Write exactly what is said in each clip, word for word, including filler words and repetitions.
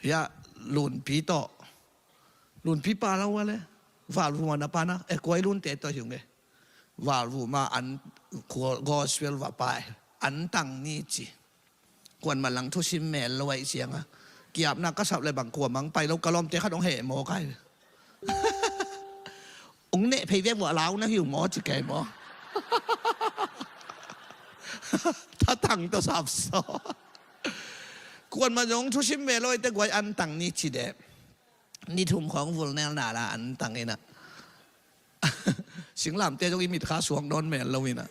Ia, Lunpi tawh. Lunpi pa lo a le. Valvum a na pa na. E, kuai Lunte tawh hi ung e. Valvum a an gospel va pai. An tang ni ci. Kuan ma lang thusim mel lo ai cianga. Kiapna ka sap le bang kua mang pai lo ka lawmte khat ong he maw kai. Ong neh phei vek vua lau na hiu maw ci kei maw. Thatang tawh sapsaw. Kuan ma zong thusim mel lo ai te guai an tang ni ci de. Ni thum khawng vul nel na la an tang ina. Singlamte zong i mit kha suak nawn mel lo ina.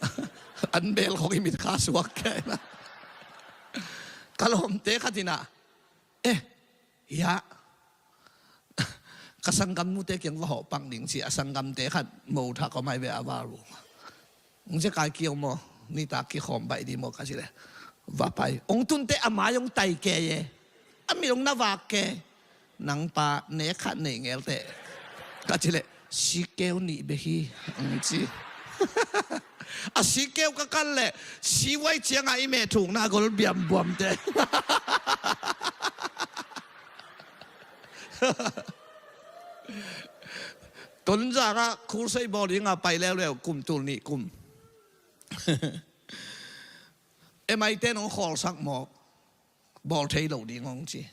An bel khawng i mit kha suak kei ina. Ka lawmte khat ina. Eh, ia. Ka sanggamnute kiang va hawh pang ding ci a sanggamte khat mo tha kawmai ve a va ru. Ong zia kai kiau maw, nitak kikhawm baih dih maw ka ci le. Va pai. Ong tunte a mai ong tai kei e. A mit ong na vak kei. Nang pa nek khat nei ngel teh. Ka ci le, sikeu nih bek hi. Ong ci. A sikeu ka kal le, siuai cianga i meh thukna gol biambuam teh. Tonzang ah khulsei bawl dinga pai leuleu kum tul nih kum. Emaite nong khawlsak mawk bawl thei lo ding hong ci.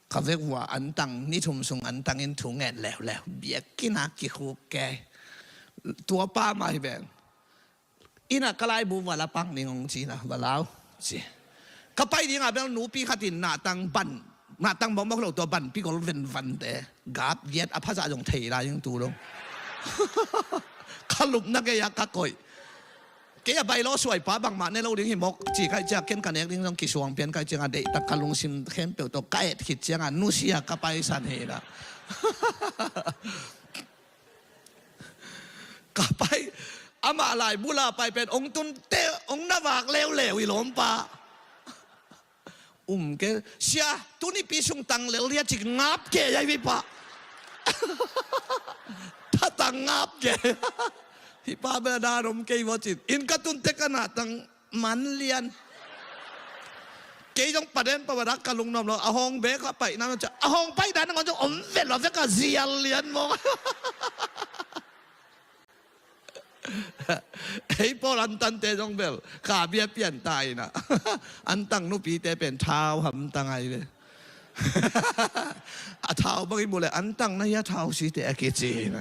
Ka vek vua an tang ni thum sung an tang in thu ngen leuleu. Biakinn a kikhuk kei. Tua pa mah hi veng. Ina ka laibu va la pang ding hong ci na va lau ci. Ka pai dinga bel nupi khatin nahtang ban nahtang bawngmawk lo tua ban pi gol venvante. Gap giat a phazah zong thei lai ing tu dong. Ka lupna kei a ka koih. Kei a bailo suai pa bangmah ne lo ding hi mawk ci kai ciak ken ka nek ding zong kisuang pian kai cianga deihtak ka lungsim khempeuh tawh ka et khit cianga nusia ka paisan hi na. Ka pai amah lai bula pai pen ong tunte ong na vak leuleu i lawmpa. Um ke sia tunipi sung tang lel hia cik ngap ke yai vipa. Thatang ngap ke. Hi pa bel dan om kei vawcin in ka tunte ka nahtang man lian. Kei zong paden pa badak ka lungnuam lo a hong bek a paih na a hong paih dan nangawn zong om vet lo vek a zial lian mawng. Hei pawl antante zong bel ka bia pian ta ina. Antang nupite pen thau hamtang ai ve. A thau bangin mu le antang na hia thau site a kici ina.